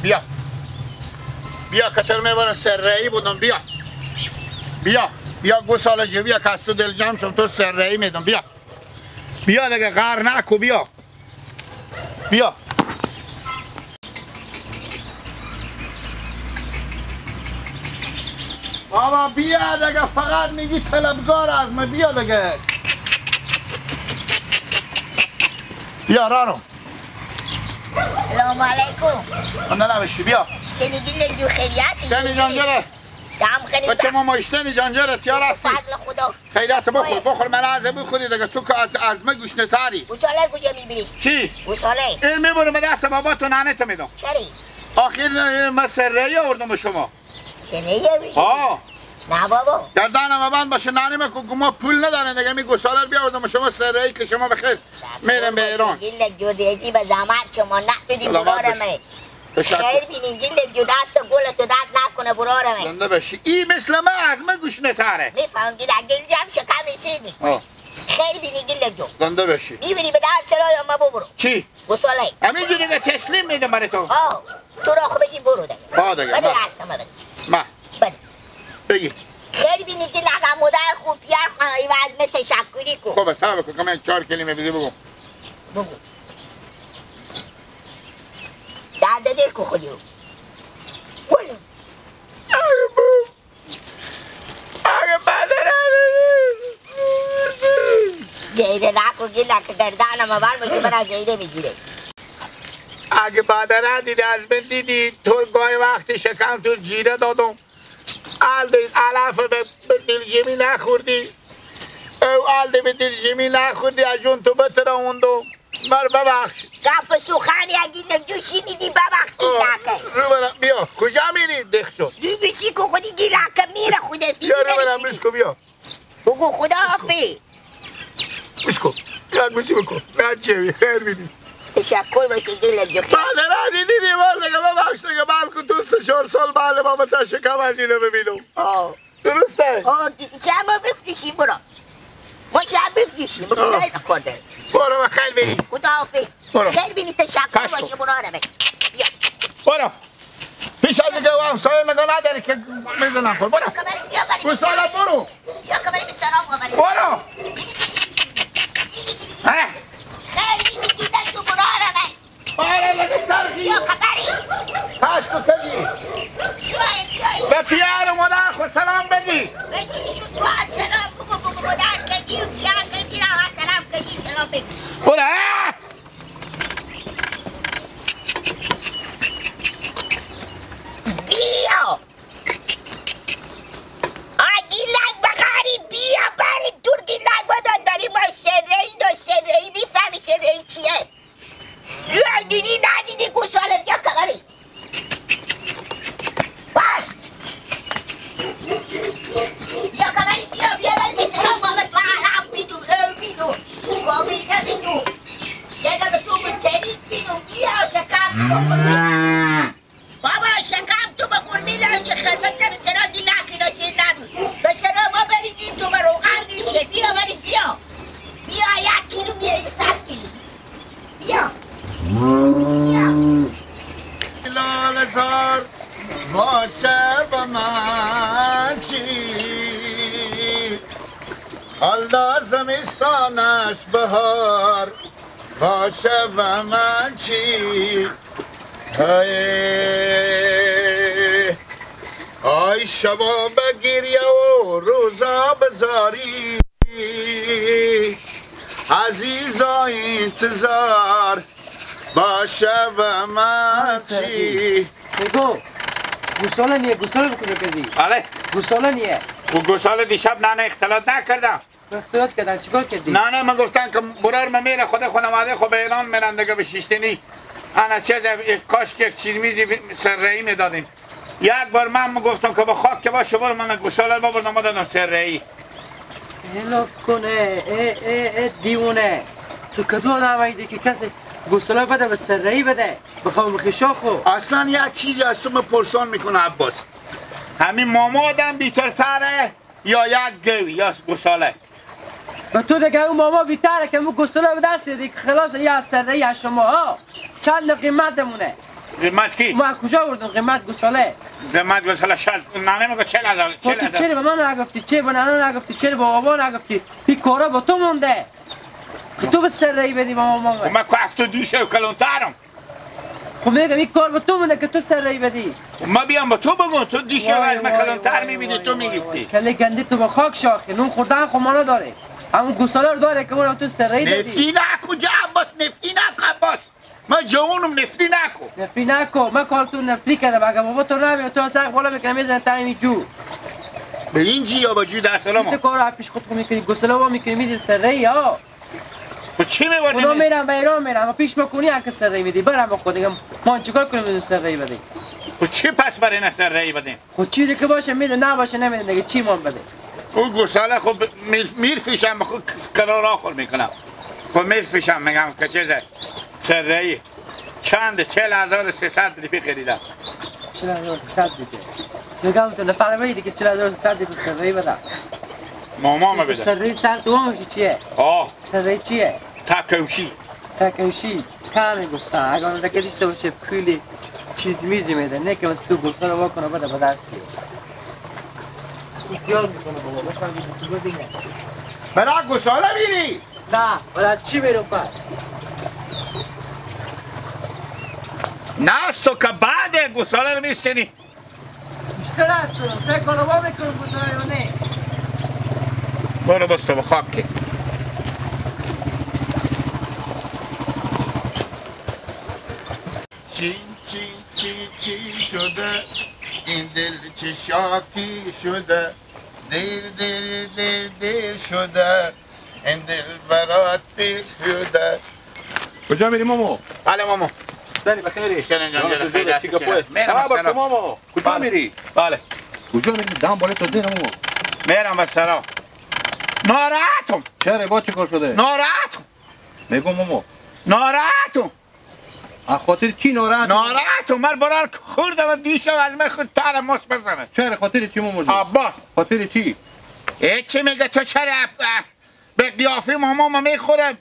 بیا بیا کتر میبرم سره‌ای بودم. بیا بیا بیا گوساله جو بیا که از تو دل جمع شم تو سره‌ای میدم. بیا بیا دیگه غر نکو. بیا بیا بابا بیا دیگه، فقط میگی طلبگار از من. بیا دیگه بیا رانو. سلام علیکم. من نبشی بیا. اشتنی گل جو خیریت. اشتنی جانجره. بچه ماما اشتنی جانجره تیار هستی. فضل خدا. خیریت بخور بخور من از بخوری دیگه تو که از من گشنه تری. گوساله کجا میبری؟ چی؟ گوساله. این میبرم به دست بابا تو ننه تو میدم. چری؟ آخر من سره‌ای آوردم به شما. سره‌ای آوردی؟ ها. نه بابا. گردنم بند باشه ننه من ما پول نداریم دیگه می گوساله بیاوردم شما سره‌ای که شما بخیر میرم به ایران. گل جوریزی به زحمت شما نبودی برارمه. خیر بینیم گل جو دست گل تو درد نکنه برارمه. زنده باشی. این مثل من از من گوشنه تره. میفهم گل دل جمع شکم سیر میکنه. خیر بینی گل جو. زنده باشی. میبینی به دست سرای ما ببرو. چی؟ گوساله. همینجوری دیگه تسلیم میدم برای تو. آه تو را خو بگی برو دیگه. آه دیگه. بده دستم بده. ما. بده. بگی. خیلی بینی که لقم مادر خوب پیار خواهی و از من تشکری کن. خب صبر کن که من 4 کلمه بده بگم. بگو. درد دل کن خودیو. ولو. آگه مادر گیره نکن گیره که گردنم بر باشه من از گیره میگیره. اگه مادر دیدی از من دیدی تو گاهی وقتی شکم تو جیره دادم. علف به دلجمی نخوردی. او علده به دلجمی نخوردی از اون تو بتراوندم. مر ببخش. گپ سخنی اگه نجوشی دیدی ببخش گیرکه. رو برم بیا کجا میری دخ شد. رو بشی که خودی گیرکه میره خوده. بیا رو برم بسکو بیا. بگو خدا حافظ. بسکو بیا گوشی بکن. نه چه خیر بینی. تشکر باشه گل جو. بله نه دیدی بله دیگه ببخش دیگه بلکه 2 4 سال بعد بابا تا شکم از اینو ببینم. درسته؟ چه ما بفروشیم برو. ما چه بفروشیم برو نکنه. برو خیر بینی. خدا حافظ. خیر بینی تشکر باشه برو آرمه. بیا. برو. پیش از اینکه همسایه نگاه نداری که میزنم خور. برو. گوساله برو. بیا که بریم سلام بریم. برو. ها. خیر بینی گیلک تو برو آرمه. آره لگه سرخی. بیا خبری. پاش کو کجی. به پیار مادر خود سلام بگی. به چی شد تو از سلام بگو بگو مادر کجی و پیار کجی را هر طرف کجی سلام بگی. برو. بیا. گیلک بخری بیا بریم دور گیلک بدن داریم ما سره‌ای دو سره‌ای میفهمی سره‌ای چیه؟ رو ندیدی گوساله بیا کبری باش بیا کبری بیا بیا بریم سلام بابا تو عرب بیدو او بیدو گاویده بیدو یه دفعه تو بترید بیدو بیا شکم تو بخور بابا شکم تو بخور میلم چه خرمت به سرا گیلکی داشتی نبود به سرا ما بریم تو به روغن میشه بیا بریم بیا بیا 1 کیلو بیا 100 کیلو بیا لاله زار باشه به من چی حالا زمستانش بهار باشه به من چی آی شبا بگیریه و روزا بزاری عزیزا انتظار باشه به من چی. بگو گوساله نیه. گوساله بکجا کردی؟ بله گوساله نیه. و گوساله دیشب نه نه اختلاط نکردم. اختلاط کردن چیکار کردی؟ نه نه من گفتن که برار من میره خود خانواده خود به ایران میرن دیگه به شیشتنی. انا چه کاش که یک چیز میزی سره‌ای میدادیم. یک بار من گفتم که با خاک که باشه برو من گوساله ببردم دادم سره‌ای. هلا کنه ای ای ای دیوونه تو کدو آدم که کسی گوساله بده به سره‌ای بده بخوام خشا خو. اصلا یک چیزی از تو پرسان میکنه عباس. همین ماما آدم بیترتره یا یک گوی یا گوساله؟ به تو دیگه اون ماما بیتره که مو گوساله به دست دیگه خلاص یا سره‌ای از شما ها چند قیمتمونه. قیمت کی؟ ما کجا بردم قیمت گوساله؟ قیمت گوساله شل نانه میگه 40,000. 40,000 تو چرا به من نگفتی؟ چه به نانه نگفتی؟ چرا به بابا نگفتی؟ این کارا با تو مونده که تو به سرایی بدی با ما. ما که از تو دیشه و کلونترم. خب میگم این کار با تو مونده که تو سرایی بدی. ما بیام با تو بگم تو دیشه و از من کلونتر میبینی تو میگفتی. کله گنده تو با خاک شاخه نون خوردن خب ما نداره. همون گوساله رو داره که اونم تو سرایی دادی. نفری نکن عباس، نفری نکن عباس. من جوونم نفری نکن. نفری نکن. من کار تو نفری کردم. اگه بابا تو نمیاد تو سر بالا میکنم میزنه تا جو. به این جی یا با جی در سلام. تو کارو پیش خود میکنی گوساله وا میکنی میدی سرایی ها. تو چی میبردی؟ اونا میرم به ایران میرم پیش میکنی اگه سرایی میدی برم با خود دیگه ما چیکار کنیم بدون سرایی بدی؟ خب چی پس برای نه سرایی بدیم؟ خب چی دیگه باشه میده نباشه نمیده دیگه چی مان بده؟ اون گوساله خب میرفیشم خب قرار آخر میکنم. خب میرفیشم میگم که چیزه سرایی چند 40,300 روپیه خریدم. 40,300 دیگه میگم تو نفر دیگه 40,300 دیگه سرایی بده. ماما ما بده. سرایی سر تو میشه چیه؟ آه سرایی چیه؟ تاکوشی. تاکوشی کمی گفتن اگر اون دیگه داشته باشه پولی چیز میزی میده نه که واسه تو گوساله وا کنه بده به دست بیار. خیال میکنه بابا باشم تو دیگه. برای گوساله میری؟ نه برای چی میرم پس؟ نه از تو که بعد گوساله رو میستنی. بیشتر از تو سه کارو وا میکنم گوساله رو نه. برو بس تو به خاک که. چی چی چی چی شده این دل چه شاکی شده دل دل دل دل شده این دل برات پیر شده. کجا میری مامو؟ بله مامو. سنی بخیری. سلام مامو. کجا میری؟ بله. کجا میری؟ دم بالا تو دیر مامو. میرم به سرا. ناراحتم. چرا با چه کار شده؟ ناراحتم. میگم مامو. ناراحتم. از خاطر چی ناراحت؟ ناراحتم من برار خوردم و دیشب از من خود تر ماس بزنه. چرا خاطر چی مامو جون؟ عباس. خاطر چی؟ چی میگه تو چرا به قیافه ماما میخوره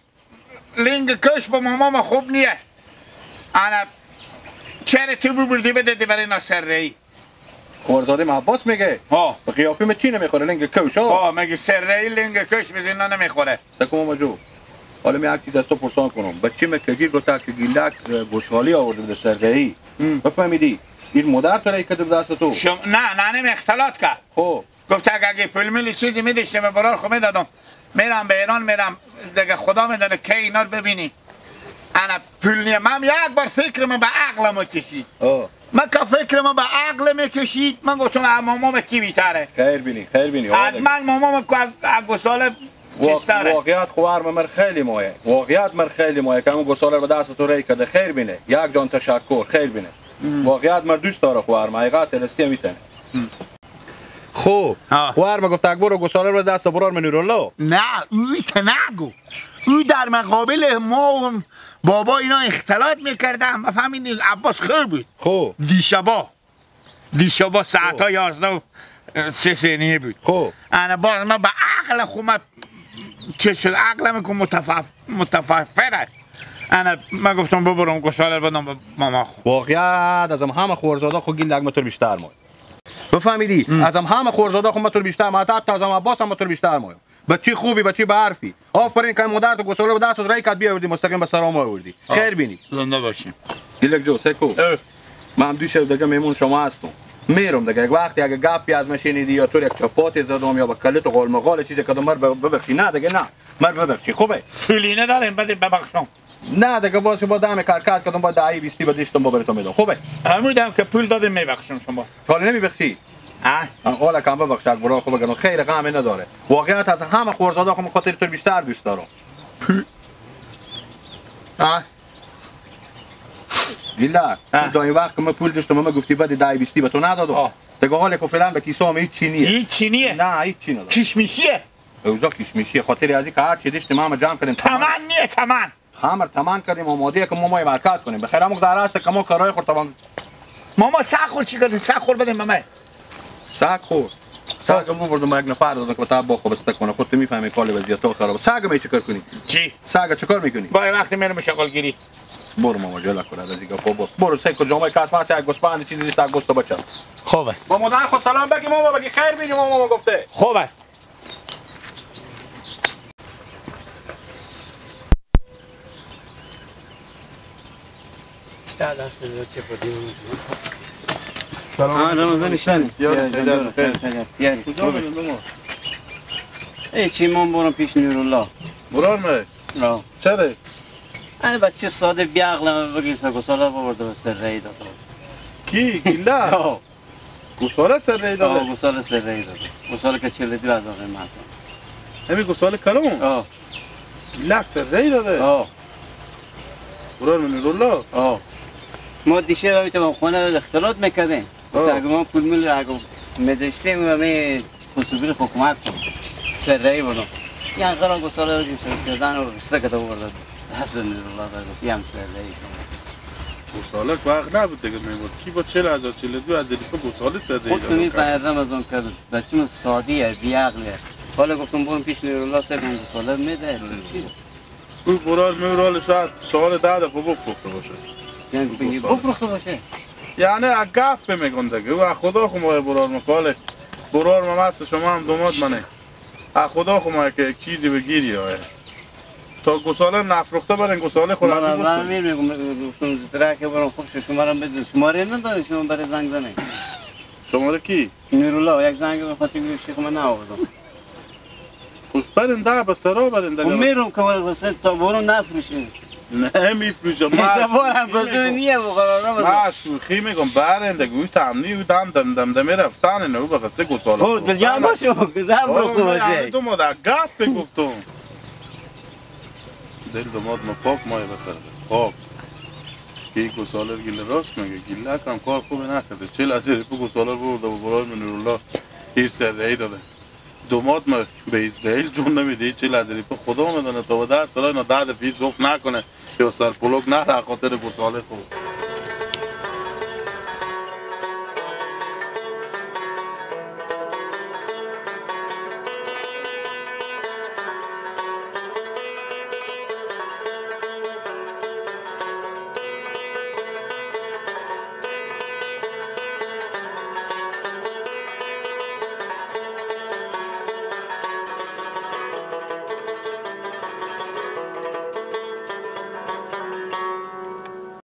لنگ کش با ماما خوب نیه. انا چرا تو ببردی بدهدی برای ناصر خورزاده عباس میگه ها به قیافه من چی نمیخوره لنگ کش ها؟ میگه سرهی لنگ کش بزن نمیخوره. سکو ماما جو حالا می یک چیز از تو پرسان کنم. بچه من کجیر گفته که گیلک گوشوالی آورده بوده سرهی بفهمیدی این مادر تو رای کرده بود دست تو؟ نه نه اختلاط کرد. خب گفت اگه پول میلی چیزی میداشتم به برار خو میدادم. میرم به ایران میرم دیگه خدا میدونه کی اینا رو ببینی. انا پول نیم. من یک بار فکرم به عقلم کشید. من که فکرم به عقل میکشید من گفتم مامام کی بیتره. خیر بینی خیر بینی. حتما مامام گوساله چیزتره. واقعیت خوار من خیلی مایه. واقعیت من خیلی مایه که همون گوساله به دست تو ری کرده. خیر بینه. یک جان تشکر خیر بینه. واقعیت من دوست داره خوار من حقیقت راستی میتونه. خب خوار ما گفت اکبر و گوساله رو دست برار من نورالله. نه اوی نگو. او در مقابل ما و بابا اینا اختلاط میکردم. ما فهمیدیم عباس خیر بود. خب دیشبا ساعت ها 11:03 بود. خب انا باز ما به عقل خود چه شد عقلم که متففره. انا من گفتم ببرم گوساله بدم به ماما. خو واقعیت ازم همه خورزاده خو گیل لگمتر بیشتر مای. بفهمیدی ازم همه خورزاده خو متر بیشتر ما حتی ازم عباس هم متر بیشتر مای. بچی خوبی بچی برفی. آفرین که مادر تو گوساله به دست رای کد بیاوردی مستقیم به سرام آوردی. خیر بینی. زنده باشیم. گیلک جو سکو. من هم دیشب دیگه میمون شما هستم. میرم دیگه یک وقتی اگه گپی از من شنیدی یا تو یک چپاتی زدم یا با کلت و قال مقال چیزی کدوم مر ببخشی. نه دیگه نه مر ببخشی. خوبه پولی نداریم بده ببخشم. نه دیگه باشه با دم کرکت کدوم با دعی بیستی بدیشتم با براتون میدم. خوبه همون که پول دادم میبخشم شما. حالا نمیبخشی؟ حالا کم ببخش اکبر خوب بگم خیر غم نداره. واقعیت از همه خورزاده خو خاطر تو بیشتر دوست دارم. دیلا تو این وقت که من پول داشتم من گفتی بعد 10 20 به تو ندادم. دیگه حالا که فعلا به کیسه هم هیچ چی نیه. هیچ چی نیه؟ نه هیچ چی ندارم. کشمیشیه؟ اوضاع کشمیشیه. خاطر از اینکه هر چی داشتیم ما جمع کردیم. تمن نیه تمن. همه تمن کردیم آماده که ما مای برکت کنیم. بخیر همون در است که ما کارهای خورد تمام. ماما سخور چی کردی؟ سخور بدیم به من. سگ خورد. سگ بردم یک نفر دادم که تا با خو بسته کنه. خودت میفهمی کال وضعیت خراب. سگ می چیکار کنی؟ چی؟ سگ چیکار میکنی؟ با وقتی میرم شغل گیری. برو ماما جلا کنه از دیگه برو برو سه کو جامعه کاس ماس یک گوسفند چیزی نیست گوست بچم. خوبه. با مادر خود سلام بگی ماما بگی خیر بینی ماما گفته. خوبه. سلام. رمضان شنی. خیر. کجا میریم؟ ای چی من برم پیش نورالله. برام می؟ نه. چرا؟ انا بچه ساده بیعقلم بگی گوساله برده سر رای داد. کی؟ گیلا؟ گوساله سر رای داده؟ آه گوساله سر رای داده. گوساله که 42 از آقای مردم. همین گوساله کلون؟ آه. گیلا سر رای داده؟ آه. برام نورالله؟ آه. ما دیشب میتونم خونه اختلاط میکردیم. اگه ما پول مول اگه میداشتیم و می خصوصی حکومت کنم. سر رای بودم. یعنی قرار گوساله رو کردن و قصه کتاب برده. حسن نورالله گفت یم سر رای شما. گوساله که وقت نبود دیگه میبود. کی با 40,000 42,000 گوساله سر رای داده. خودتون میپردم از اون کرد. بچه‌م سادیه بی‌عقله. حالا گفتم برم پیش نورالله سر گوساله میده. چی؟ او برال میورال شاید سال 10 دفعه بفروخته باشه. یعنی بفروخته باشه. یعنی گپ میگن دیگه. او خدا خو ما برال مکاله. برال ما مست شما هم دوماد منه. خدا خو ما که چیزی بگیری آیا. تا گوساله نفروخته برن گوساله خود من من میگم گفتم ترک برام خوب شما رو بده. شماره نداری شما برای زنگ زنی. شماره کی؟ نورالله یک زنگ به خاطر شیخ من آوردم. خوش برن ده به سرا برن دیگه. میرم که واسه تا برو نفروشین. نه میفروشم. من بازو نیه بقرارم. من شوخی میگم برن دیگه. او تامنی او دم دم دم دم رفتن نه او به قصه گوساله. خب دل باشه دم بخو باشه. تو ما در گپ گفتم. دل دماد ما پاک مایه بخرده پاک. که گوساله گیل راست میگه گیله کم کار خوبی نکرده. 40,000 گوساله برده و برای نورالله هیچ سر رای داده. دومات ما به اسرائیل جون نمیده 40,000 خدا میدونه تا به در سال اینا 10 دفعه گفت نکنه یا سر پلوک نره خاطر گوساله خوب.